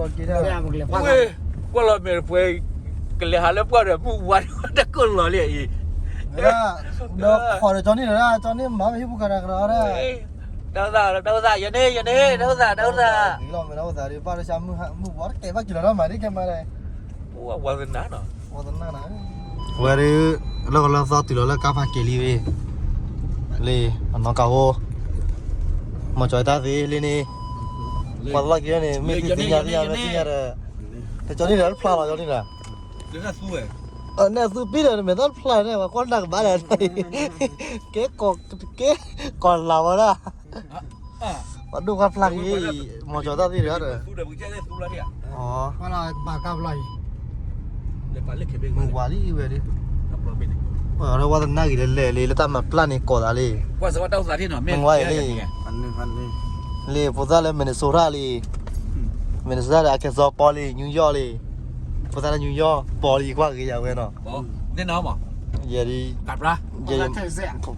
ဝ့ၢ်, ကွၢ်လီၤမဲာ်တပှဲၤ, ကလဲၤဟးလၢပှၢ်ဒီး မုၢ်ဝါတကိၢ်လီၤလံအံၤ, ဒီး ဒီးခီၣ်ဒီးကၠီန့ၣ်ဒီး ကၠီန့ၣ်မၤမ့ၢ်ဟံၣ်ပူၤခါတၢ်ကဒီးဒီး တၢ်အိၣ်သး, တၢ်အိၣ်သး, ယန့ၣ်, ယန့ၣ်, တၢ်အိၣ်သး, တၢ်အိၣ်သး, လီၤမဲာ်တၢ်အိၣ်သးဒီး ဘၣ်တၢ်ဆါမုၢ်ဝါတကဲဘၣ်က့ၤလီၤဒီးမၤဒ်ကဲမၤဒီး, ဝါသနာနီၤ, ဝါသနာနီၤ, ဝဲဒၣ် လၢကလၢသီတုၤလီၤလၢကါဖးက့ၤလံဝဲ, လံ, အနီၢ်ကးဟိ, မီၤကၠီတၢ်သ့လံန့ၣ်, ပှၤသလီၢ်က့ၤန့ၣ် မ့ၢ်သ့ၣ်ညါသ့ၣ်ညါမ့ၢ်သ့ၣ်ညါဒီး, တကၠီန့ၣ်ဒီးတဖျါလီၤကၠီန့ၣ်ဒီး အန့ၣ်အသူပံဒီး မဲာ်သၣ်ဖျါန့ၣ် ပှၤကွၢ်တၢ်ကဘၣ်ဒီး, ကဲ, ကီၢ်လၤဝဲဒၣ်, ပှၤဒိၣ်ပှၤဖျါက့ၤ, မီၤကၠီတၢ်သ့ၣ်ဒီး, မုၢ်ဝါလံဝဲဒၣ်, ဝါသနာဂ့ၤလၢလဲၣ်လံ လၢတၢ်မၤပျၢ်န့ၣ်ကိးသးလံ, မုၢ်ဝါလံ, လံ ဖိသၣ်လၢ Minnesota လံ, Minnesota ဒီး Arkansas ပီလံ, New York လံ, ဖိသၣ်လၢ New York ပီလံ ကွၢ်ဂ့ၤယၤဝဲနီၤ, ယဲဒၣ်,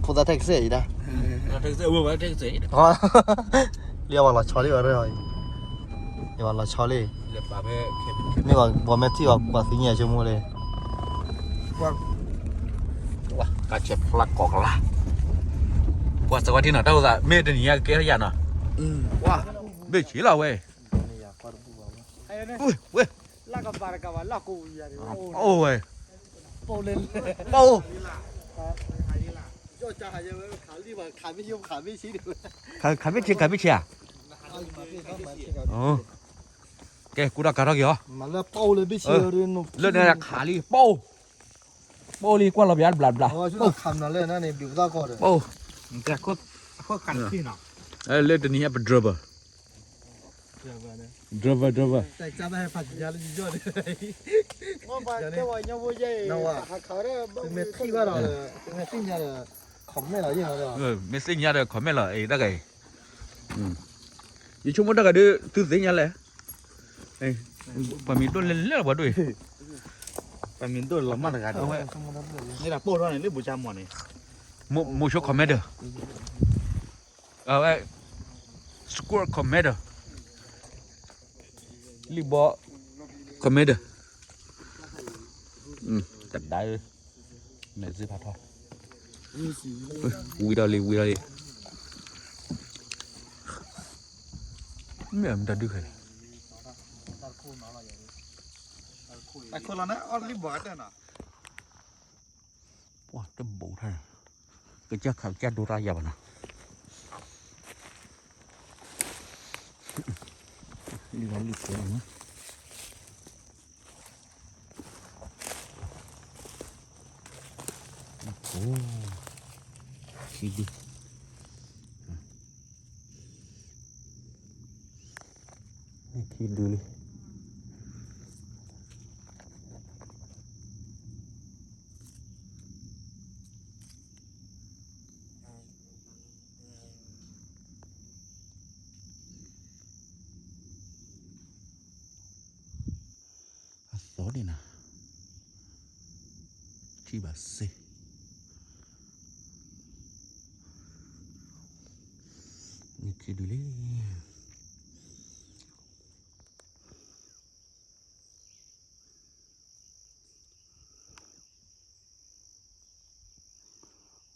ဖိသၣ် Texas အံၤဒၣ်, လံအဝဲလီၤဆီလံ, ယဝဲလီၤဆီလံ, မ့ၢ်ပှၤမဲာ်ထံအီၤ ကွၢ်သ့ၣ်ညါဆိကမိၣ်လံ, ကါဆဲးဖျါကိးကလါ, ကွၢ်စကွၢ်ထံနီၤ တၢ်အိၣ်သး မ့ၢ်တနံၤညါကကဲထီၣ်ယၤနီၤ, ဘ့ၣ်ဆံးလီၤဝဲ, ဝဲ, အိၣ်ဝဲ, ပအိၣ်, ခးဘ့ၣ်ဆံး ခးဘ့ၣ်ဆံးဧါ, ကဲ ကူတၢ်ကါထီၣ်က့ၤအီၤ, လၢန့ၣ်ခးလံ ပအိၣ်, ပအိၣ်လံ ကွၢ်လီၤပျါတဘျးဘျး, ပအိၣ်, လၢတနံၤညါပ driver, driver, driver, မ့ၢ်သ့ၣ်ညါဒီး comment လီၤ, မ့ၢ်သ့ၣ်ညါဒီး comment လီၤ, တၢ်ဂၤအံၤ, ယဆိကမိၣ်တၢ်ဂၤဒုး သုသ့ၣ်ညါလဲၣ်, ပှၤမံၤဒိၣ်လဲၣ်လဲၣ်လီၤ ပှၤဒိၣ်အံၤ, ပှၤမံၤဒိၣ်လီၤမၢ်တဂၤဒီး, မ့ၢ်ဒၣ်ပိၢ်ထီၣ်န့ၣ် လၢဘူၣ်ကၠါမီၤန့ၣ်, မိၤဆိ comment, အဝဲ squad commander, လံၣ်ဘီ commander, တဒါဧၢ, မဲာ်သ့ၣ်ဖးထီ, ဝံၤဒီးလံ ဝံၤဒီးလံ, မ့ၢ်မတၤဒုးခဲလၢာ်, ပှၤတဘူးထါ, ကစၢ်ခးကစၢ်ဒိတၢ်ယၤဘၣ်နီၤ, လံၣ်လီၤလံၣ်ကဲလီၤနီၤ, အိၣ်, ခံဒု, မ့ၢ်ခံဒုလံ. အသီဒံးနၤ, ထံၣ်ဘၣ်စ့, မ့ၢ်ခံဒုလံ.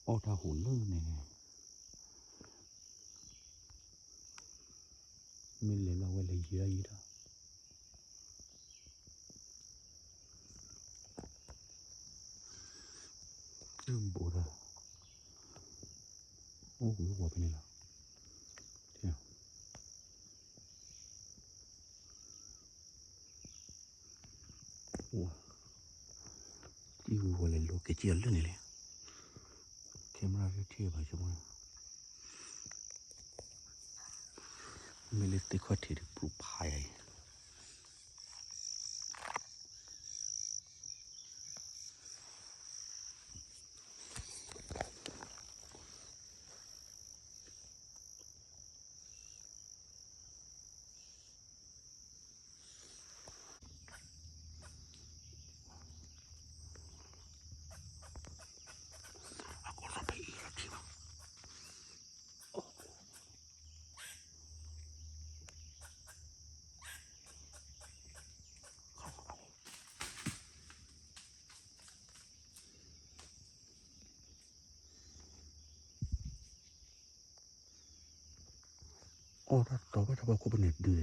အီၣ်တၢ်ဟူးလၢန့ၣ်, မ့ၢ်လဲၤဘျီဝဲလဲၤယံၤထီၣ်ယံၤထီၣ်, တၢ်ဘူးဒီး, အိၣ်ဝံၤဝီၤဖဲန့ၣ်လီၤ. ဝါ, တံၢ်ဝံၤဝီၤလဲၤလိက့ၤကံအီၤလၢန့ၣ်လဲၣ်, camera ရထံၣ်ဘၣ်ဆိမိၣ်, မ့ၢ်လၢသ့ၣ်ခီၣ်ထံးတပူၤဖးယၤအံၤ. အကိးလီၤဖဲအံၤလီၤထံဘၣ်. အီၣ်တၢ်တီၤဘၣ်တၢ်ဘၣ်ခိၣ်ပန့ၣ်ဒုး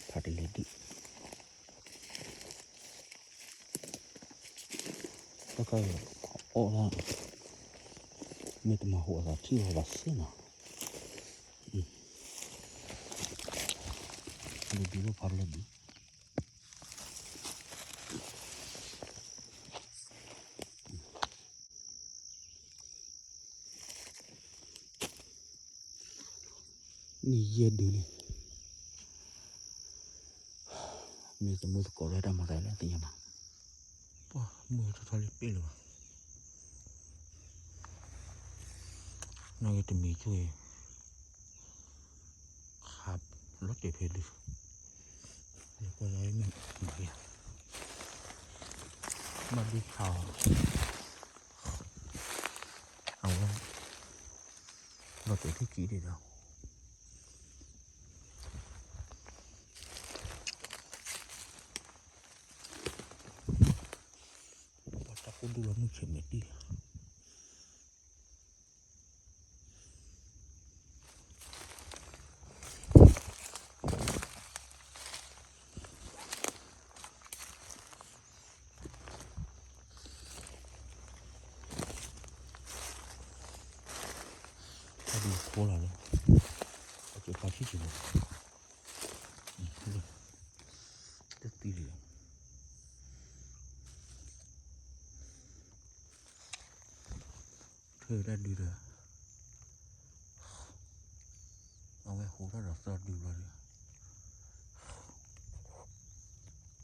ဖးတလဲဒံး တၢ်ကါအီၣ်လီၤ မ့ၢ်တမၤဟူးအသးထံၣ်လီၤဘၣ်စ့ၢ်နီၤ လၢဒုးလၢဖးတလဲဒံး န့ၣ်ယဲၢ်ဒုးလံ မ့ၢ်သမုၢ်သကိးလၢတၢ်မၤသးလၢသ့ၣ်ညါမး ပှၤမုၢ်ထီထီလံပ့ၢ်လၢၤဘၣ် နီၢ်ဂ့ၤတမံၤကၠိအံၤ ခးလီၤတဲာ်ဖဲဒုး ယကွၢ်လၢမ့ၢ်ဘၣ်ယၤ ဘၣ်ဒုးခးအီၤ အဝဲ လီၤတဲာ်ဖဲကံဒံးဒီး ပှၤတၢ်ကိၢ်ဒူၣ်လီၤမုၢ်ဆ့ၣ်မဲာ်တံၢ် တၢ်ဒုးဖိလီၤလၢ အကဖါဆံၣ်ဆံၣ်လီၤ တသံလံ ထွဲတၢ်ဒုးဒီး အဝဲဟူးထီၣ်ဒီးသီဒုးဘျီ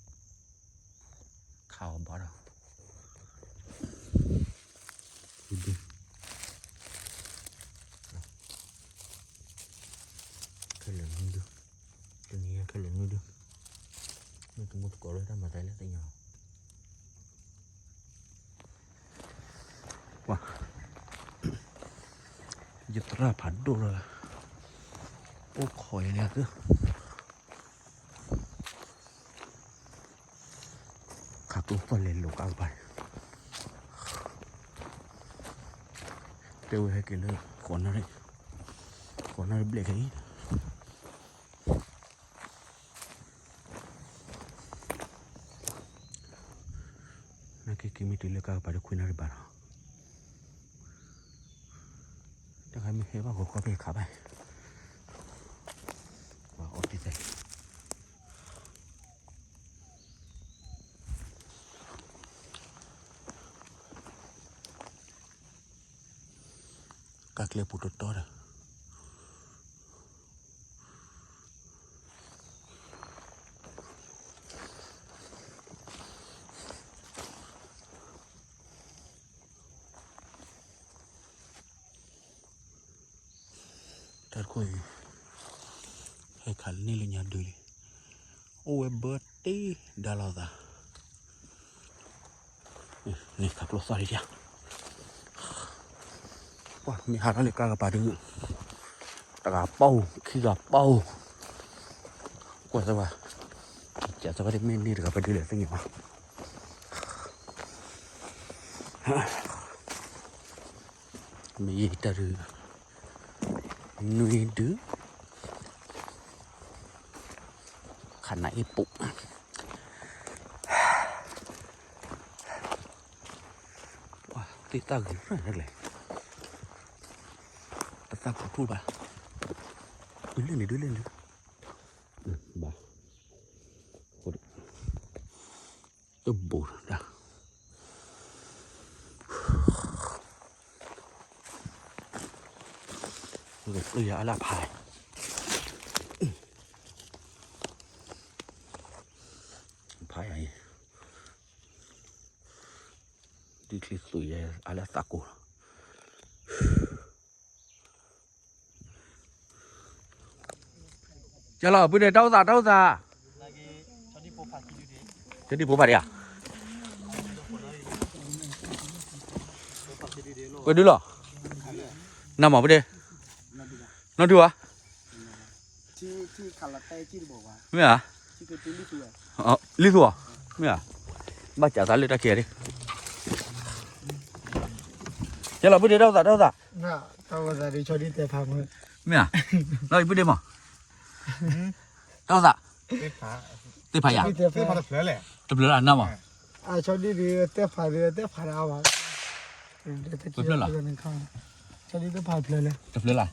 ဒီး ခးအီၤဘၣ်ဒီး ဒုး ခဲလၢာ်နွံဒုး တနံၤခဲလၢာ်နွံဒုး မ့ၢ်တမူတကိးလၢတၢ်မၤသးလၢသ့ၣ်ညါ ပှၤ ယသရၣ်ဖးဒိၣ်လီၤ အိၣ်ခိးယၤလၢသု ခးကျိသီၣ်လဲၤလိာ်ကါကပၤန့ၣ် တဲဝဲဟဲက့ၤလၢ ကိးနၣ်ရံၣ် ကိးနၣ်ရံၣ်ဘျဲၣ်ခဲအံၤ နာ်က့ၤက့ၤမ့ၢ်တုၤလၢကါကပၤဒီးခွံနၣ်ရံၣ်ဘၣ်လီၤ တခါမ့ၢ်ဟဲဘၣ်ဂီၤခီဖဲခးဘၣ် ပှၤအီၣ်တံၢ်သး ကါကျဲပူၤတတီဒီး တၢ်တခိၣ်အံၤ ဟဲခးလၢန့ၣ်လၢညါဒုးလံ အိၣ်ဝဲဘၢတ့ၢ်ဒါလီၤသး န့ၣ်ခးကျိသီၣ်လံယါ ပှၤမ့ၢ်ဟးထီၣ်လၢကါကပၤဒုး တဂၤပီၢ် ခံဂၤပီၢ် ကွၢ်သးဝဲ ကသးဝဲတမ့ၢ်န့ၢ်တဂၤပဒုးလဲၣ်သ့ၣ်ညါဘၣ် မ့ၢ်ယတၢ်ဒုး နွံဒုး ခးနၤအ့ၣ်ပိာ် ပှၤသ့ၣ်သၣ်ဂ့ၤရၣ်လဲၣ် တသၣ်ခူထူၣ်ဘၣ် ဒုးလဲၣ်န့ၣ် ဒုးလဲၣ်န့ၣ် ဘၣ် တဘိးဒၣ် ပျံၤယၤအါလၢဖး ဖးယၤအံၤ ဒုးချံသူၣ်ယၤအါလၢသးကိၢ်လီၤ. ကလီၤ ပုၢ်ဒ့ တၢ်အိၣ်သး တၢ်အိၣ်သး, ကဒံဖိဖးဒံဧါ, ပဒုလီၤ, နမၤ ပုၢ်ဒ့, နီၢ်ဒုဧါ, မ့ၢ်ဧါ, လံသူဧါ, မ့ၢ်ဧါ, ဘၣ်စးသးလၢတၢ်ခံးဒံး, ကလီၤ ပုၢ်ဒ့ တၢ်အိၣ်သး တၢ်အိၣ်သး, မ့ၢ်ဧါ, လီၤ ပုၢ်ဒ့မး တၢ်အိၣ်သး, သ့ၣ်ဖးယၤ, တဖျၢၣ်လၢနမး, အဆီဒံၣ်ဒံး သ့ၣ်ဖးဒံး သ့ၣ်ဖးဒံးအါဘၣ်, တဖျၢၣ်လီၤ, ဆီဒံၣ်သ့ၣ်ဖးတဖျၢၣ်လၢ, တဖျၢၣ်လီၤ,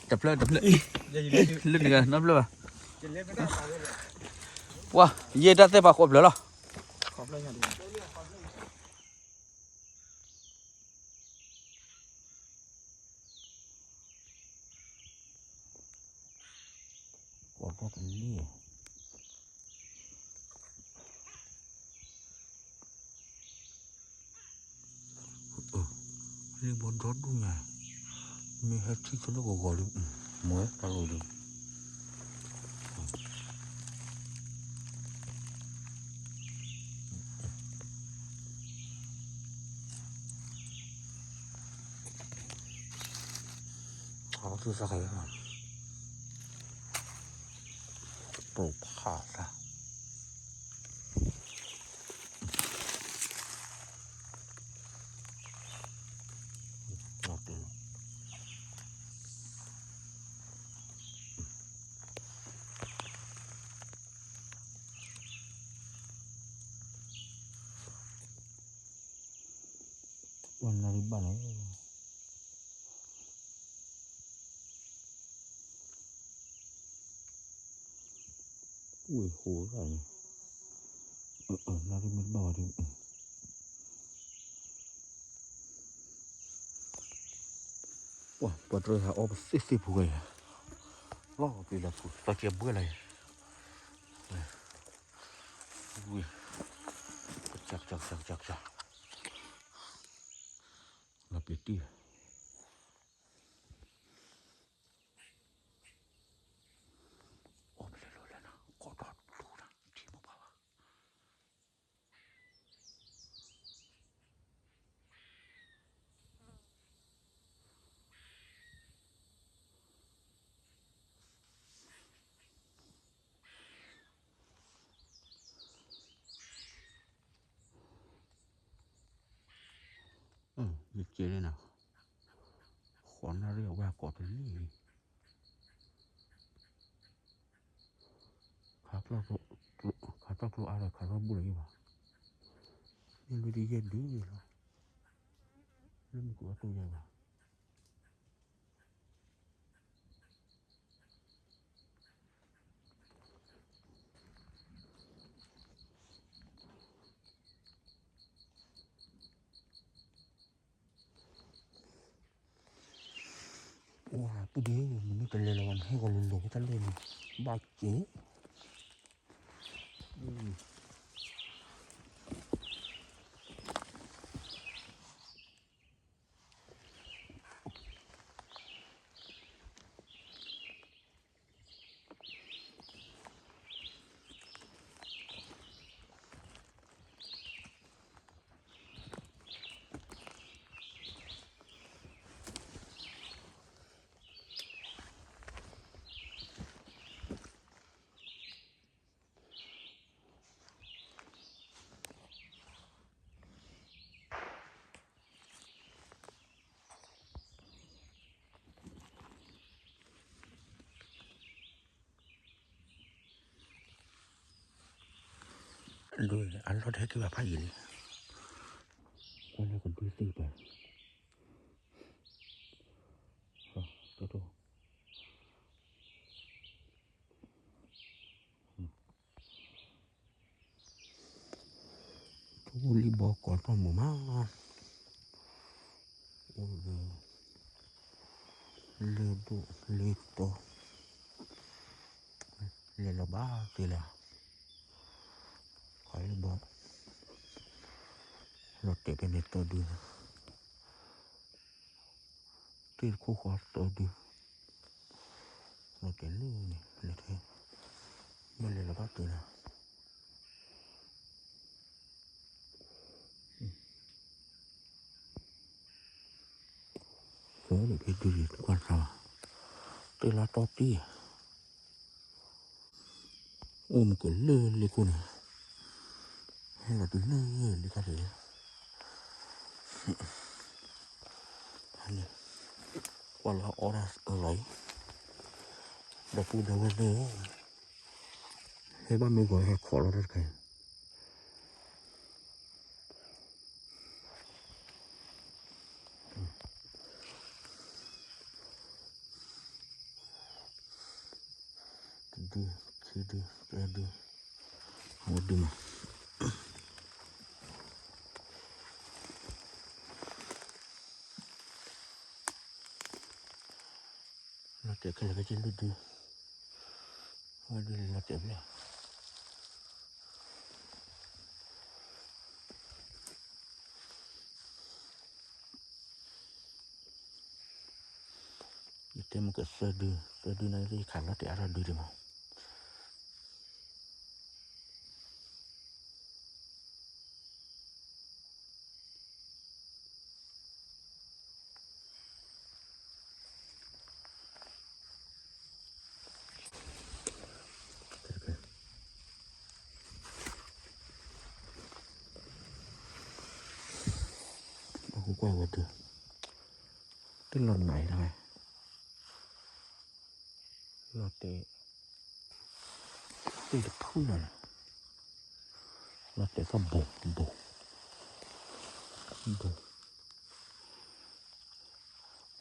တဖျၢၣ် တဖျၢၣ်, လၢနကနီတဖျၢၣ်ဘၣ်, ပှၤ ယဲၢ်တၢ်သ့ၣ်ဖးဃိးဖျၢၣ်လီၤ. Ôh, လံဘီဒီဒူၣ်ညါ, မ့ၢ်ဟဲထံၣ်ဆိလၢဂီၤဂီၤလံ, မ့ၢ်တၢ်လိၤလံ. အဝဲသ့ၣ်သးခါ, ပိာ်ဖးသး. နၣ်ရံၣ်ဘၣ်န့ၣ် ဝ့ၢ်ဟိးဒၣ်န့ၣ်, နၣ်ရံၣ်မ့ၢ်တဘၣ်ဝဲဒၣ်, ပှၤတရၢဟးအီၣ်ပသ့ၣ်သ့ၣ်ဖိဝဲယၤ, လီၤက့ၤလၢပူၤ သီကဲဘှဲလီၤယၤ, ဝ့ၢ်, ကကကကကက, လီၤပျံၤတံၢ် အီၣ်ပလဲၤလိၤလဲၤနၤ ကီၢ်ဒီဒူၣ်နၤ ထံၣ်မိၢ်ပှၢ်ဘၣ်. ယကဲလၢနၤ, ဃိးနၣ်ရံၣ်အဝဲကိးတလံၣ်လံ. ခးကျီၢ်ကျိအါဒီးခးထီၣ်ဘူးလီၤယဘၣ်, မ့ၢ်လွံၢ်တယဲၢ်ဒုလီၤ, လၢမုၢ်ကျိၤအသိးယဲၢ်ဘၣ်. အိၣ်ပူၤဒ့ မနုၤတလဲၤလီၤဘၣ်န့ၣ် ဟဲဂီၤလိၤလိၤဖဲတၢ်လီၢ်န့ၣ် ဘၣ်က့ၤ.ဒ်အလီၢ်တဟဲက့ၤဘၣ် ဖးယံာ်လံ, ကွၢ်လၢကဒုးသ့ၣ်ပှၤ, ထူလံဘီကီးထီၣ်မုာ်မး, အိၣ်လၢ လၢဒိၣ်လၢတီၤ, လဲၤလီၤဘၣ်သ့လၢ ခးလံဘီ, လီၤတဲာ်ဖဲန့ၣ်သီဒု, တ့ၢ်တခိၣ်ဃီသီဒု, လီၤတဲာ်လၢန့ၣ် လဲၤထဲ ဘၣ်လဲၤလီၤဘၣ်တုၤလီၤ, ဖဲဒုးကွၢ်သးဘၣ်, တ့ၢ်လၢတီတံၢ်, အိၣ်မုၢ်ကလၢာ်လ့ခိၣ်န့ၣ်, ဟဲလီၤတုၤလၢလ့ခါတဂ့ၤ, ကွၢ်လၢအီၣ်တၢ်ကလီၤအံၤ, ဒီပုၢ်ဒီဝဲၢ်သ့ၣ်ဧၢ, ဟဲဘၣ်မ့ၢ်ဂီၤဟဲခိးလီၤတၢ်တခါအံၤ, တဒု, ခံဒု, သၢဒု, ဃိးဒုမး, လီၤတဲာ်ခဲလၢာ်ခဲဆ့လွံၢ်ဒု, ဝဲဒုလီၤတဲာ်ဖျၢၣ် ယတဲမ့ၢ်ကသၢဒု, သၢဒုန့ၣ်ယခးလီၤတဲာ်အါထီၣ်ဒုဒံးမး. အဃိကွၢ်ဝဲဒၣ်, တလီၤနးအံၤဒၣ်ဝဲ, လီၤတဲာ်, တ့ၢ်တဖုလီၤန့ၣ်, လီၤတဲာ်သီၣ်ဘိးဘိး, ဘိး,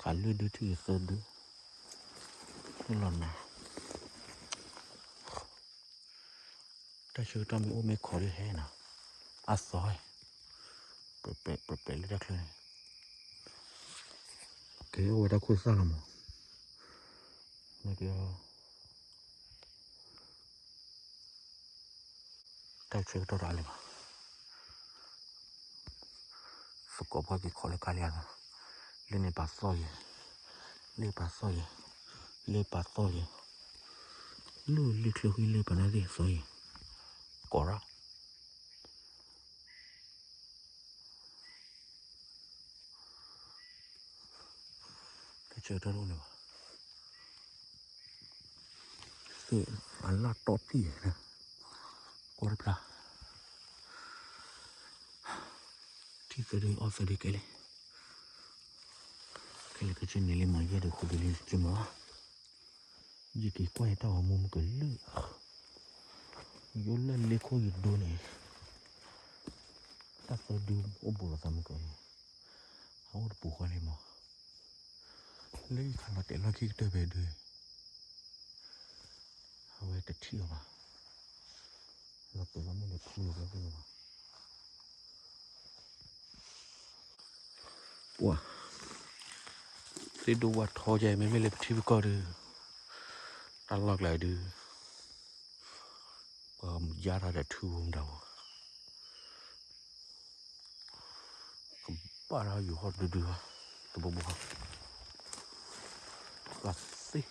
ခးလွံၢ်ဒုထံၣ်သၢဒု, တလီၤနး. တၢ်ဆၢကတီၢ်မ့ၢ်အိၣ်မ့ၢ်ခိးလၢဟဲနီၤ, အသီ, ပြဲးပြဲးလၢတၢ်ချၢန့ၣ်, ကဲအိၣ်ဝဲတၢ်ခိၣ်သၣ်လီၤမး, မ့ၢ်ကဲ တၢ်ဆၢကတီၢ်တအါလၢၤဘၣ်. သကိးပှၢ်က့ၤခိးလၢကါလံအသီ, လၢန့ၣ်ပာ်သီၣ်ယဲ, လၢပာ်သီၣ်ယဲ, လၢပာ်သီၣ်ယဲ, လၢလံချၢဃံလၢပာ်နၢ်သ့ၣ်သီၣ်ယဲ, ကိးရၣ် တၢ်ဆၢကတီၢ်တအိၣ်လၢၤဘၣ်. သ့ၣ်အလၣ်တီတံၢ်, ကွၢ်တဖျါ, ထံၣ်သၢဒုအီၣ်သၢဒုကဲလံ, ခဲလၢာ်ခဲဆ့န့ၣ်လံမး ယဲၢ်ဒုဃုဒုလံက့မး, ယက့ၤကွၢ်ယတၢ်ဂီၤမူမ့ၢ်ကလၢာ်, ယအိၣ်လၢလ့ခိၣ်ယဒိန့ၣ်, တၢ်သၢဒုအိၣ်ဘူးလိာ်သးမ့ၢ်ကလၢာ်, အအိၣ်တပူၤဃီလံမး. လၢယခးလီၤတဲာ်လီၢ်ခံကတၢၢ်ဖဲဒု, အဝဲတထံၣ်အီၤဘၣ်, လီၤတဲာ်လီၤမ့ၢ်လၢထူလီၤဝဲသ့ၣ်လီၤ. ပှၤ, သ့ၣ်ဒိၣ်ဝၣ်ထီယဲ မ့မ့ၢ်လၢပထံပကီၢ်ဒု, တၢ်လီၢ်ကျါဒု, ပှၤယါထီၣ်ဒီးထူမတၤဘၣ်. ကဘၣ်ထီၣ်ယူၤဟီၣ်ဒုဒု, တဘိဘိ, ပှၤသ့ၣ်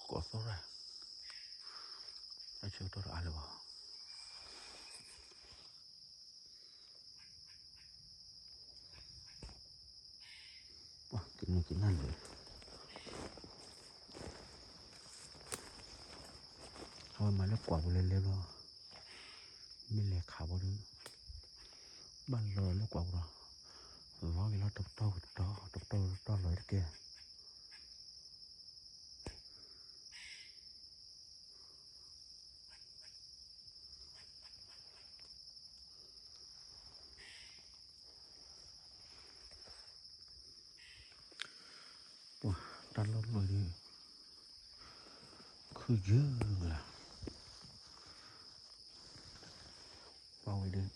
ကိးသီၣ်ရၣ်, တၢ်ဆၢကတီၢ်တအါလၢၤဘၣ်. ပှၤကနံၤကနၣ်လၢာ်, အဝဲမၤလၢကွၢ်ပူၤလဲၤလဲၤဘျီ, မ့ၢ်လဲၤခးဘီဒု, ဘၣ်လီၤလၢကွၢ်ပူၤဒီး, လီၤက့ၤလီၤတပတီၢ်ဝံၤတပတီၢ် တပတီၢ်ဝံၤတပတီၢ်လီၤတကဲ ပှၤတၢ်လီၢ်လီၢ်ဒုး ခုယုၢ်လၢ်, ပှၤဝဲဒၣ်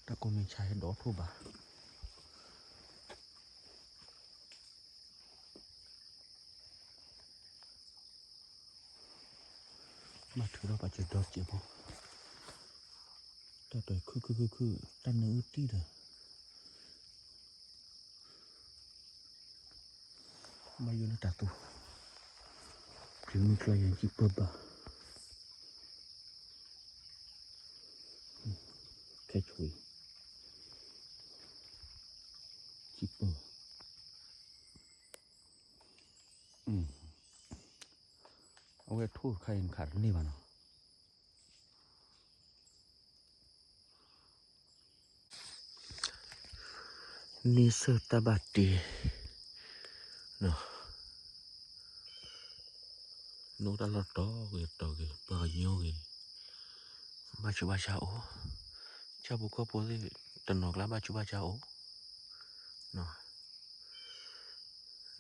တၢ်ကိးမံၤဆါဟဲဒိးထိၣ်ဘၣ် ဘၣ်ထုးထီၣ်ပာ်စၢၤဒီစဲးဖိ, တၢ်တခုခုခုခု, တၢ်နၢအုၣ်တံၢ်ဒီး ဘၣ်ယိၣ်လၢတၢ်သူ, ပျံၤမုၢ်ကျီယဲၢ်ကံၢ်ပၢဘၣ်, ခဲဆိအံၤ, ကံၢ်ပၢဘၣ်, အဝဲထိၣ်တခါအံၤနခးတန့ၢ်ဘၣ်နီၤ. န့ဆၢၣ်တၢ်ဘၣ်တ့, နအိၣ်တၢ်လီၢ်တီဂ့ၤတီဂ့ၤ ပှၤကညီဂ့ၤ, ဘၣ်ဆူးဘၣ်ဆါအိၣ်, ဆၣ်ဖိကီၢ်ဖိသ့ၣ် တနီၤကျါဘၣ်ဆူးဘၣ်ဆါအိၣ်,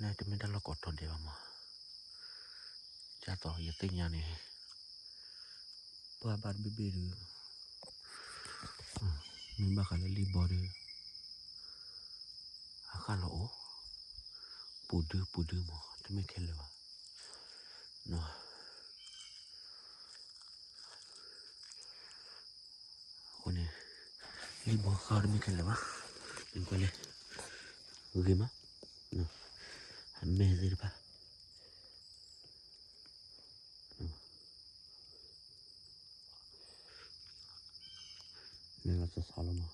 န့ၣ်တမ့ၢ်တၢ်လီၢ်ကိးတီၤဒဲးဘၣ်မး, ဒ်သိးယသ့ၣ်ညါန့ၣ် ပှၤဘၣ်တဘ့ၣ်ဘ့ၣ်ဒုး, မ့ၢ်ဘၣ်ဃးလၢလံာ်ဘီဒုး, အဃၣ်လီၤအိၣ်, ပူၤဒုပူၤဒုမး တမ့ၢ်ခဲလၢာ်ဘၣ်. အဃိန့ၣ် လံာ်ဘီဃၣ်တမ့ၢ်ခဲလၢာ်ဘၣ်, နကွၢ်လဲၣ်, ဂ့ၤမး, အမဲာ်သ့ၣ်တဖၣ် မ့ၢ်လီၤစၢ်စၢ်လီၤမး.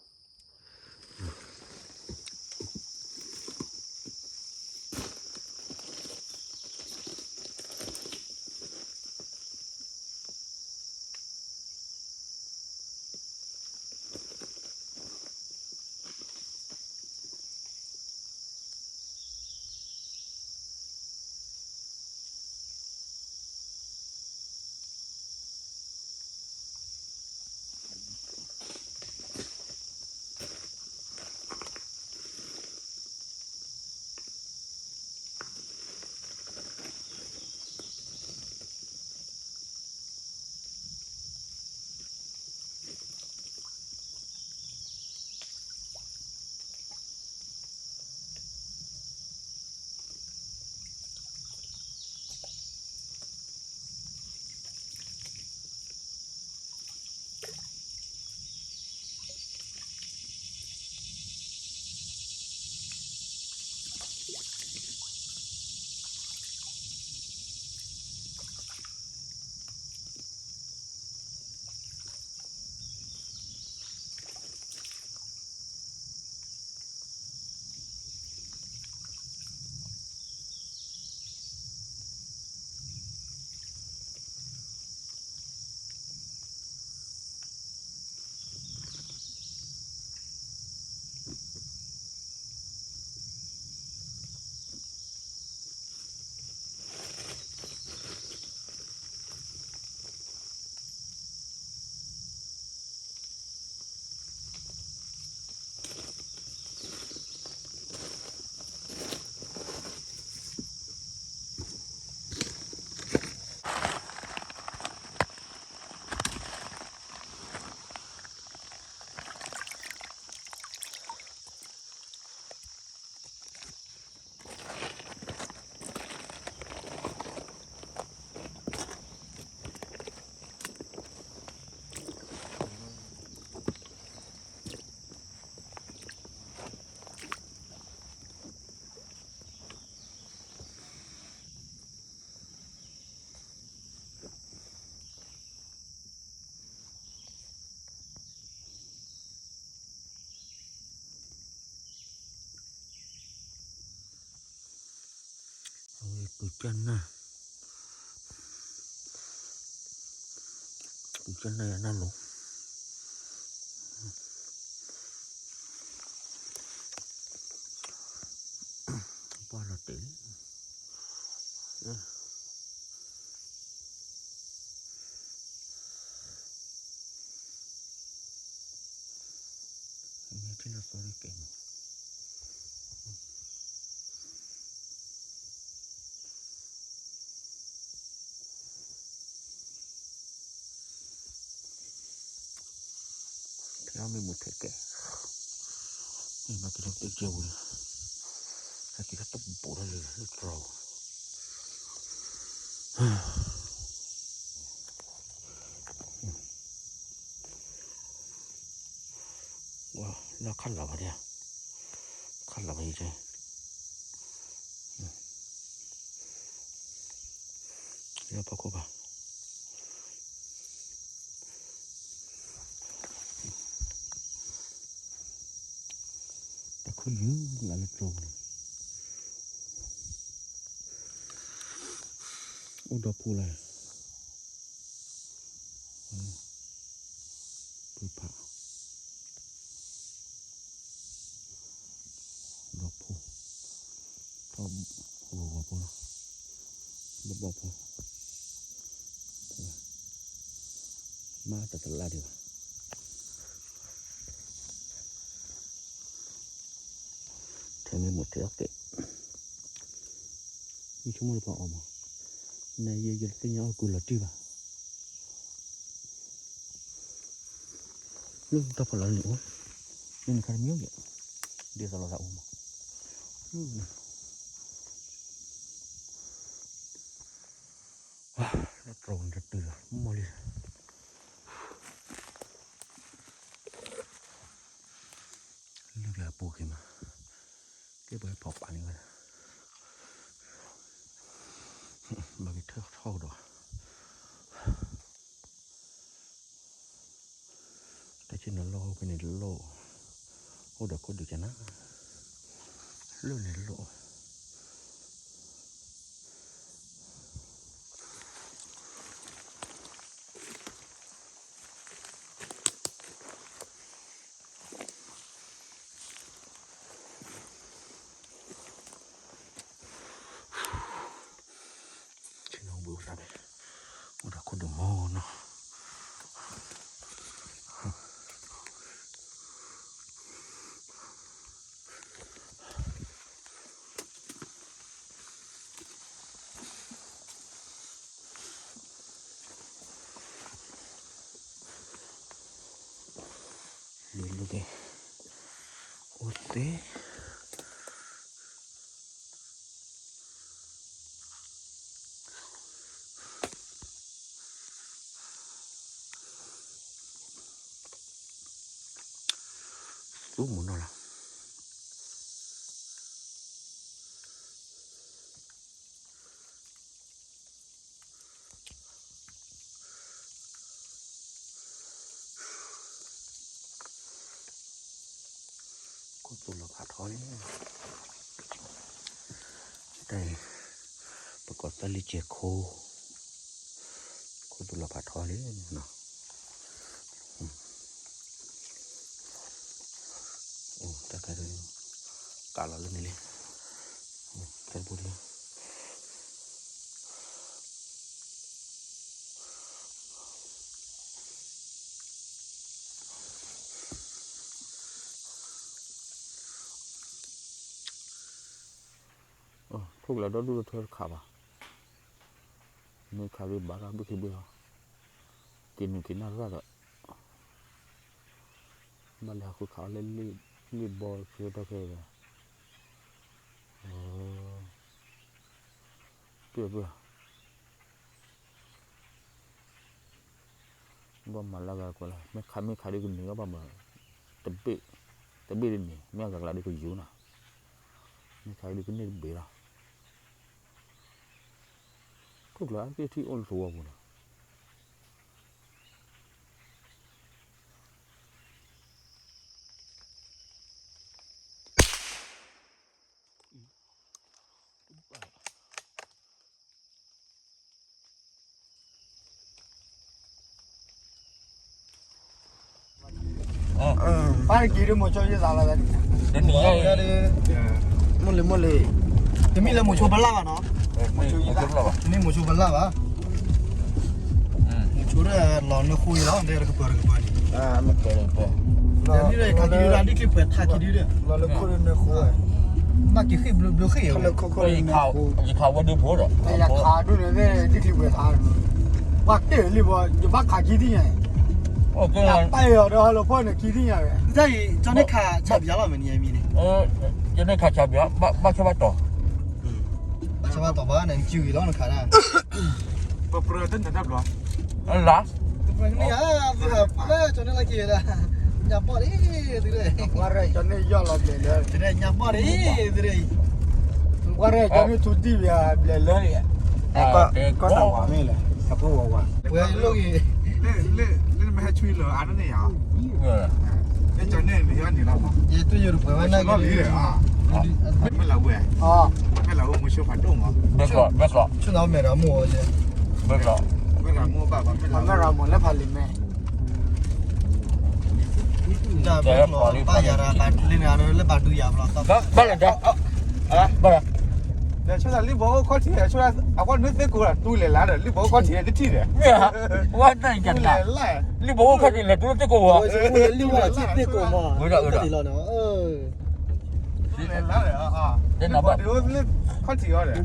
အဝဲပူၤကၢ်နၢ်, ပူၤကၢ်နၢ်ယၤနၢ်လိၤ, ပှၢ်လီၤတဲာ်လံ. မ့ၢ်ထံၣ်လီၤသီကဲမး, ဖဲအီၣ်မ့ၢ်မူထဲကဲ, မ့ၢ်ဘၣ်က့ၤလီၤတကဲဝဲ, ဟဲက့ၤလီၤတဘူးထီၣ်လၢလၢတြီၤ. လၢခးလီၤဘၣ်ဒၣ်, ခးလီၤဘၣ်ယတဲ, လၢဖီခိၣ်ဘၣ်, တၢ်ခူၣ်ယူၤလၢလၢတြီၤန့ၣ်, အိၣ်ဒီးဖိလၢ ပုၢ်ဖး ဒီးဖိ, ထီၣ်ဂီၤဂီၤဖိလီၤ, ဘီၣ်ဘီၣ်ဖိ, မၤတၢ်တလါဒံးဘၣ်, ထဲမ့ၢ်မိၢ်ထဲအီၣ်ကဲ, ယဆိကမိၣ်တပှၤအီၣ်မး, နယဲယတသ့ၣ်ညါအီၣ်ကုလီၤတံၢ်ဘၣ်. လၢတၢ်ဖီလာ်န့ၣ်အိၣ်, လၢနခါတမံၤအိၣ်ယဲ, ဒ်သိးလီၤသးအိၣ်မး, လၢတြီၤန့ၣ်တတုၤလီၤ မီၢ်လံ, လုၢ်ကျဲအပူၤက့ၤမး, ကဲပှၤဖီၣ်ပာ်န့ၢ်ဝဲဒၣ်, ဘၣ်က့ၤထၢထီၣ်ကဒီး တၢ်ဆ့ၣ်နီၤလီၢ်ဖဲန့ၣ်လီၢ်, အိၣ်ဒီးခိၣ်ဒုးကနၤ, လၢန့ၣ်လီၢ်, ဆ့ၣ်နီၤဘုးသးန့ၣ်, အိၣ်ဒီးခိၣ်ဒုးမီၤနီၤ လၢလၢက့ၤ, အိၣ်သ့ သူမုၢ်နီၢ်လီၤ. ခိၣ်သူၣ်လီၤဖးထီလံ, တၢ်အံၤ ပကိးသၢလံကဲၤခိၣ်, ခိၣ်သူၣ်လီၤဖးထီလံနီၤ. အိၣ်တၢ်ခါဒုး ကးလီၤလၢန့ၣ်လံ, တၢ်တဘိဒုး ထိၣ်ကလၢဒီဒူၣ်လၢထၢတခးဘၣ်, မ့ၢ်ခးဒုးဘၣ်လၢဘုခ့ဘုဟီ, က့ၤနုာ်က့ၤနၢ်ရၣ်ဒီး ဘၣ်လဲၤဟးဃုခးအီၤလၢလံာ်ဘီဆၢထီၣ်ခဲအံၤ, ပှဲၤပှဲၤ ဘၣ်မၤလၢအဂၤကွၢ်လၢ မ့ၢ်ခးမ့ၢ်ခးဒုးကန့ၢ်အီၤဘၣ်မး, တဘ့ၣ်, တဘ့ၣ်ဒ်န့ၣ် မ့ၢ်အဂၤကလးဒုးကယိၤနီၤ, မ့ၢ်ခးဒုးကန့ၢ်တဘ့ၣ်လီၤ, ခိၣ်ကျၢၢ်အါတက့ၢ်ထံၣ်အိၣ်လၢသဝီပူၤနီၤ. ပၢ်က့ၤဒ်မိၤဆိယသးလီၤ, တနံၤညါအံၤ, မိၢ်လံၤမိၢ်လံၤ, တမ့ၢ်လၢမိၤဆိဖလၢ်ဘၣ်နီၤ, တမ့ၢ်မိၤဆိဖလၢ်ဘၣ်, မိၤဆိဒီးလီၤနဃိအံၤလီၤ, ဒ်တကပၤတကပၤန့ၣ်, ဒ်ခးက့ၤဒုးဒ်ချံပှဲၤထးက့ၤဒုးဒီး, ဘၣ်က့ၤဃ့ၢ်ဘျုးဘျုးဃ့ၢ်အံၤ, ယခးဝဲဒုးဖိဒီး, ယခးဒုးန့ၣ် ဒ်ချံပှဲၤထး ပှၤတဲလံဘၣ် ယဘၣ်ခးခံသ့ၣ်ညါ, ယပာ်အီၤဒီးဟီလီၤဖီၣ်န့ၣ်ခံသ့ၣ်ညါဝဲ, တၢ်အံၤ ကၠီန့ၣ်ခးဆးဘျါလီၤမ့ၢ်နံၤအမံၤန့ၣ်, ကၠီန့ၣ်ခးဆးဘျါ ဘၣ်ဆၢဘၣ်တီၤ, ဘၣ်ဆၢဘၣ်တီၤဘၣ် နစုဂ့ၤလီၤနခးဒၣ်, ပပြၢတၢ်နတၢ်ဘျီ, လၢ, ပပြၢန့ၣ်ဧါ, ပလၢကၠီန့ၣ်လၢက့ၤဒၣ်, ညါပီၢ်ဒ်သုရဲၣ်, ပှၤရဲၣ်ကၠီန့ၣ်ယီၢ်လီၤဘျဲၣ်လၢ, သုရဲၣ်ညါပီၢ်ဒ်သုရဲၣ်, ပှၤရဲၣ်ကၠီန့ၣ်ထူတံၢ်ဝံၤဘျဲၣ်လၢ, ကီၢ်တၢ်ဝၤမ့ၢ်လဲၣ်, အဖိဝၤဝၤ, ပှဲၤလိၣ်ဂ့ၤ, လၢမ့ၢ်ဟဲဆွံလီၤအါန့ၣ်ယါ, ကၠီန့ၣ်န့ၣ်ယီၢ်န့ၣ်လီၤမး, ယတူၢ်ယိၣ်တပှဲၤဝဲန့ၣ်ဂ့ၤ, မ့ၢ်လၢဝဲ, မ့ၢ်လၢဝဲမုဆိဖးဒိၣ်မး, ဆူၣ်နီၤမဲာ်ရမိၢ်, မဲာ်ရမိၢ်ဘၣ်, မဲာ်ရမိၢ်လၢဖးလံာ်မဲာ် ဘၣ်ယၤဒီး ဘၣ်လၢဘၣ်ဒုးယၤဘျီ, ဘၣ်လၢ, ဆၣ်လံဘီအိၣ်ခီၣ်ထံး, ဆၣ်လံဘီအိၣ်ခီၣ်ထံး, အဝဲနုာ်သ့ၣ်ကိးဒီးတူၢ်လဲၤလါဒီး လံဘီအိၣ်ခီၣ်ထံး, မ့ၢ်, ဝဲနၤကၠးတၢ်, လံဘီအိၣ်ခီၣ်ထံးလဲၤတူၢ်သ့ၣ်ကိးဝဲ, လံဘီအိၣ်ခီၣ်ထံးသ့ၣ်ကိးမး, ဝဲဒၣ်ဝဲဒၣ် တ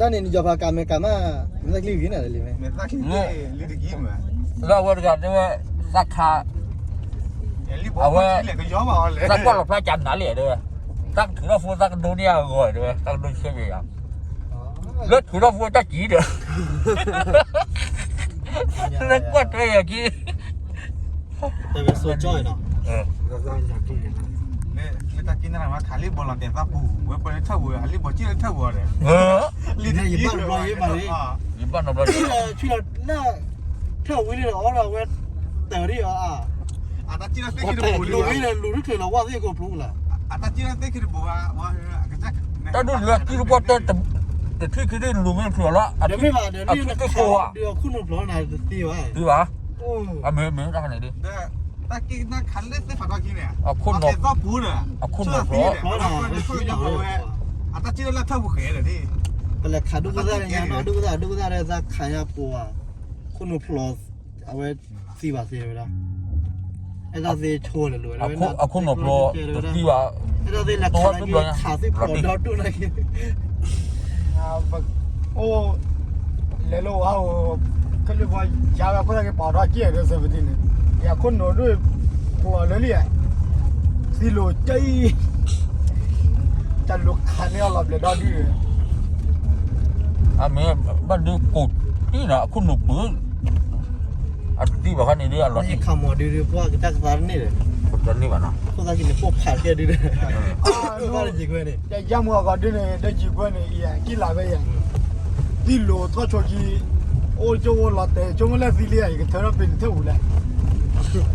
ၢ်န့ၣ် နယီၤဖးကးမဲာ်ကးမး, မ့ၢ်သးချံဂ့ၤနၤလံ, လၢအဝဲတဂၤတဲဝဲ, သးခး, အဝဲ, သးကွၢ်လီၤဖျါကၠးနၤလံတဲဝဲ, သးကထုးထီၣ်ဖိသးကဒိန့ၢ်အဂီၤတဲဝဲ, သးကဒိဆှၢက့ၤယၤ, လၢထုးထီၣ်ဖိတၢ်ကံၤဒီး, လၢကွၢ်ထွဲယၤက့ၤ တၢ်ကစီၣ်ကၠီနီၤ, လၢတၢ်က့ၤနၤမး ခးလံဘီလီၤတဲာ်သးပူၤ, ဝဲပှၤလၢထၢၣ်ပူၤ ခးလံဘီကံၣ်လၢထၢၣ်ပူၤဒီး, လံယဘၣ်တဘျီယဘၣ်လံ, ယဘၣ်နီတဘျီ, ထၢၣ်ဝံၤန့ၣ်အီၤဒီးဝဲ, တၢ်ဒ်အီၤ, လူၤဝံၤဒီးလူၤတချုးလီၤဝဲသ့ၣ်ကိးဖျိလၢ်, တၢ်ဒိၣ်လၢကံၣ်တပှၢ်တဲ, တထံၣ်ခံဒ်လူၤမ့ၢ်ဖျိလီၤ, အထံၣ်သ့ၣ်ကိးဧါ, သ့ဘၣ်, အမ့ၢ်မ့ၢ်တၢ်န့ၣ်ဒ် တၢ်က့ၤနၤခးလၢသ့ၣ်ဖးထီကံန့ၣ်, အခိၣ်နူာ်ဖျိ, အခိၣ်နူာ်ဖျိ, အတၢ်က့ၤလၢထၢၣ်ပူၤဃဲၤဒီး, ပလဲၤခးဒိၣ်ကသၣ်ညါနီၢ်ဒိၣ်ကသၣ်ဒိၣ်ကသၣ်ဒီးသးခးညါပှၤ, ခိၣ်နူာ်ဖျိ, အဝဲသံဘၣ်သ့ဝဲဒၣ်, အဲၣ်ဒိးသ့ဆိလဲၤလိာ်ဝဲဒၣ်, အခိၣ်နူာ်ဖျိတသံဘၣ်, အဲၣ်ဒိးသ့လဲၤခးလၢခးဒီဒိၣ်န့ၣ် အိၣ်, လဲၤလိာ်ဝဲ, ခဲလၢာ်ပှၤယါဝဲခိၣ်သၣ်က့ၤပာ်ထီၣ်က့ၤဒီးစဲးပတံန့ၣ်, ယခိၣ်နူာ်ဒိၣ်, ကျီၤလၢလံ, သံလိာ်ကၠံ, တၢ်လိာ်ခးန့ၢ်အီၤလီၤဘျဲးဒီဒု, အမ့ၢ်ဘၣ်ဒုးကိးတံၢ်နီၤ အခိၣ်နူာ်ပူၤ, အတသံဘၣ်ခါန့ၣ်ဒုးအလီၤတံၢ်, ခးမီၤဒုးဒုးပှၢ်ကတၢ်ကသါတန့ၢ်ဒီး, တန့ၢ်ဘၣ်နီၤ, ခိၣ်သၣ်က့ၤန့ၣ်ပိာ်ဖးကဲဒုးဒီး ဘၣ်တယံၤကွဲန့ၣ်, ယယါမူအဂီၤဒ်န့ၣ် ဒီးယံၤကွဲန့ၣ် ယကံၣ်လၢ်ဖဲယၤ, သံလိာ်ထီၣ်ဆိကံ, အိၣ်ကၠိဝဲလီၤတဲာ် ကၠိမ့ၢ်လဲၣ်သံလံယၤ ယကထၢထီၣ်ပ့ၤန့ၣ်ထၢၣ်ပူၤလဲၣ်,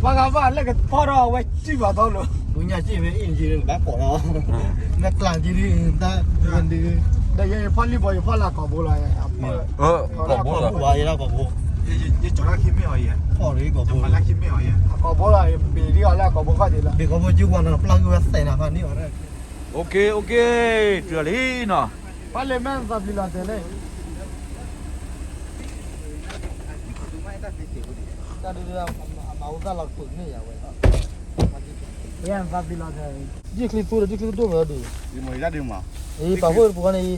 ပှၤဂၤဘၣ်လဲၣ်ကဖီၣ်ထီၣ်အဝဲစံၣ်ဘၣ်သီလိၤ, ပူညါစံၣ်ဖဲအ့ၣ်ကံၣ်ဘၣ်ကိးလီၤ, နကျၢ်ကံၣ်ဒုး, တၢ်ဒုး, ဒီးယဖီၣ်လံဘီယဖီၣ်လၢကိာ်ဘိလီၤ, ကိာ်ဘိလီၤ, ယကီၤလၢခံမ့ၢ်အီၤယဲ, ဖီၣ်လၢကိာ်ဘိ, ကိာ်ဘိလီၤယဘ့ၣ်ဒ်အီၤလၢကိာ်ဘိခီၣ်ဒံးလီၤ, ဘ့ၣ်ကိာ်ဘိကၠိပှၤနီၤပျၢ်ဂုၢ်ဝဲသဲးနၤဖးန့ၢ်အီၤ, အိၣ်က့ၤ အိၣ်က့ၤ, တုၤလီၤလံနီၤ, ပှၤလၢမ့ၢ်သးပျံၤလီၤတဲာ်လဲၣ် တၢ်ဒုးအမၤအိၣ်သၣ်လီၤပှ့ၤန့ၢ်ယၤဝဲ, ယဲၢ်သးပျံၤလီၤတဲာ်, ယချံသူဒီး ယချံကဒိၣ်မးဒီး, ပာ်ဖှိၣ်တပူၤဃီန့ၣ်,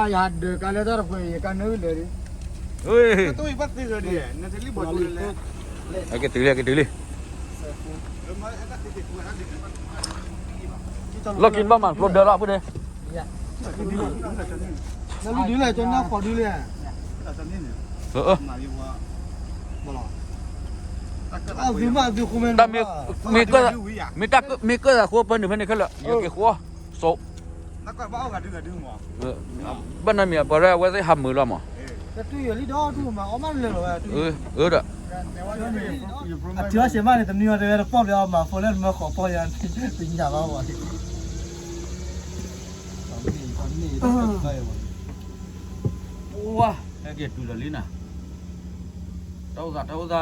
ယဟးဒၢးကါလၢတၢ်တပှဲၤ ယကါနၢလၢာ်ဒီး, ကတုၤလံ ကတုၤလံ, လီၢ်ခံဘၣ်မၤကျိဒၢလီၤဖုန့ၣ်, လၢဒုးလဲၣ် ကၠီနၢ်ဃီဒုးလဲၣ်, အသုမ့ၢ်သုဃိမ့ၢ်, မ့ၢ်ကၢၢ်သးဃိပၢနုာ်ဖဲန့ၣ်ခဲလၢာ် ယက့ၤဃိ, စိး, ဘၣ်နမံၤပှၤရဲၣ်အဝဲသ့ၣ်ဟးမုာ်လီၤမး, ဒီး အထုးအီၤစ့မးန့ၣ် တနံၤအီၤတဲဝဲတပီၢ်ဘၣ်အီၤမၤဖိလၢနမၢဃီၤပီၢ်ယၤ, တညၣ်ဘၣ်ဝဲ, ဝါ, ဟဲက့ၤတုၤဒီးလံနၤ, တၢ်အိၣ်သး တၢ်အိၣ်သး,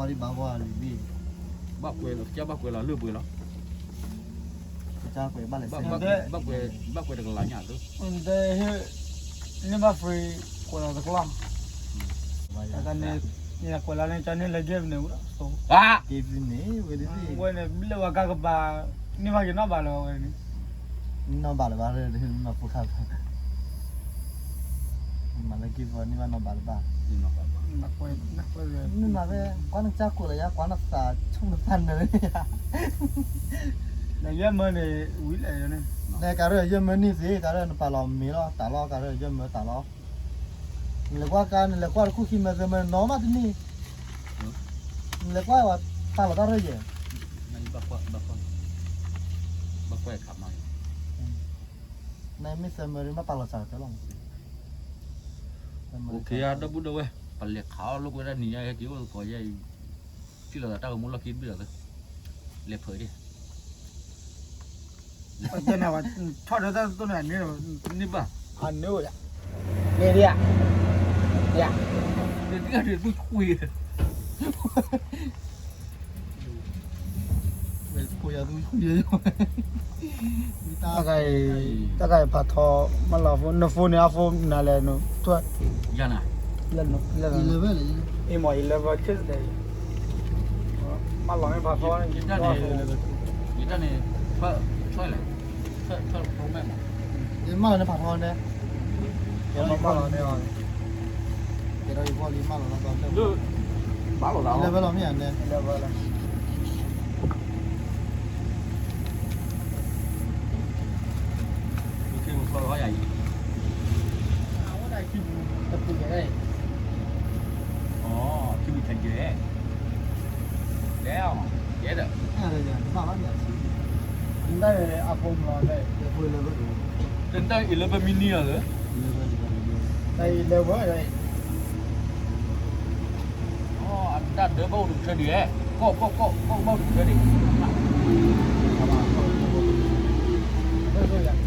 လီၤ, ဘၣ်ကွဲးလီၤ ကစၢ်ဘၣ်ကွဲးလီၤလၢပှဲၤလီၤ, ဘၣ်ကွဲးတကလးညါသိ, န့ၢ်ဘၣ် free ကွဲးလီၤတကလီၢ်, န့ၣ်ကွဲးလီၤန့ၣ် ကန့ၢ်လၢ game န့ၣ်ဝဲ, ဝဲန့ၣ် လၢဝဲကါကပၤ, န့ၢ်ဘၣ်က့ၤနီၣ်ဘၣ်လၢၤဝဲန့ၣ်, နီၣ်ဘၣ်လၢၤဘၣ်, မၤဖိခါ, မၤလၢက့ၤပၤန့ၢ်ဘၣ်နီၣ်ဘၣ်လၢၤဘၣ်, မ့ၢ်မၤဖဲ ကွၢ်နကၢ်ကွဲးလီၤယါ ကွၢ်နသးဆိၣ်နသးနၢၤ, နယဲၢ်မၢန့ၣ် ဝံၤလဲၣ်န့ၣ်, နကးရၢယဲၢ်မၢန့ၢ်သ့ ကးရၢနပာ်လီၤမ့ၤလီၤ တၢ်လီၤ ကးရၢယဲၢ်မၢတၢ်လီၤ, နလဲၤကွၢ်ကါ နလဲၤကွၢ်တခူၣ်ခံမၢသၢမၢ နီၢ်မးတန့ၢ်, နလဲၤကွၢ်ဝဲ တၢ်လီၤတၢ်ရ့ၣ်ယဲၢ်, ဘၣ်ကွၢ်, ဘၣ်ကွၢ်, ဘၣ်ကွၢ်ခးမး, နမ့ၢ်သၢမၢရ့ၣ် မ့ၢ်တၢ်လီၤစၢ်ကတၢၢ်လီၤ, အိၣ်ခ့ဧါ ဒီပုၢ်ဒီဝဲၢ်, ပလဲၤခးအီၣ်လိာ်ကွဲဒၣ်နံၤညါဟဲက့ၤအိၣ်သကိးယဲအံၤ, ထံၣ်လိာ်သးတၢ်ဂီၤမူလီၢ်ခံတဘ့ၣ်လီၤသၢ, လဲၤဖုးဒံး ထီၣ်ဒီးတၢ်သိၣ်န့ၣ်န့ၣ်, န့ၢ်ဘၣ်, အန့ၣ်, န့ၣ်ဒံးဧါ, န့ၣ်ဒံးဧါ, န့ၣ်ဒံးဧါ, တၢ်ဂၤအံၤဖးထီ, မၢလီၤဖိ, နဖိန့ၣ် အဖိနၤလဲၣ်, ယၤနၤ, အ့မ့ၢ် eleven, မၢလီၤန့ၣ်ဖးထီန့ၣ်, ယတၢ်န့ၣ်, မၢလီၤန့ၣ်ဖးထီန့ၣ်, ယမၢလီၤန့ၣ်, ယဒီးယဖိလံမၢလီၤလီၤ, ဘၣ်လီၤလီၤ, elevenလီၤမ့ၢ်ဧါန့ၣ်, elevenလီၤ. ခံပူၤတပူၤန့ၣ်, ခံပူၤတကဲ, လဲၤ, ကဲဒီး, တၢ်အံၤလၢဘၣ်မံနံၤလီၤ, တၢ်အံၤလၢဝဲ, အတၢ်ဒၢဘၣ်အိၣ်တကဆၢဒံး, ကီၢ်ကီၢ်ကီၢ်ကီၢ်ဘၣ်အိၣ်တကဆၢဒံး,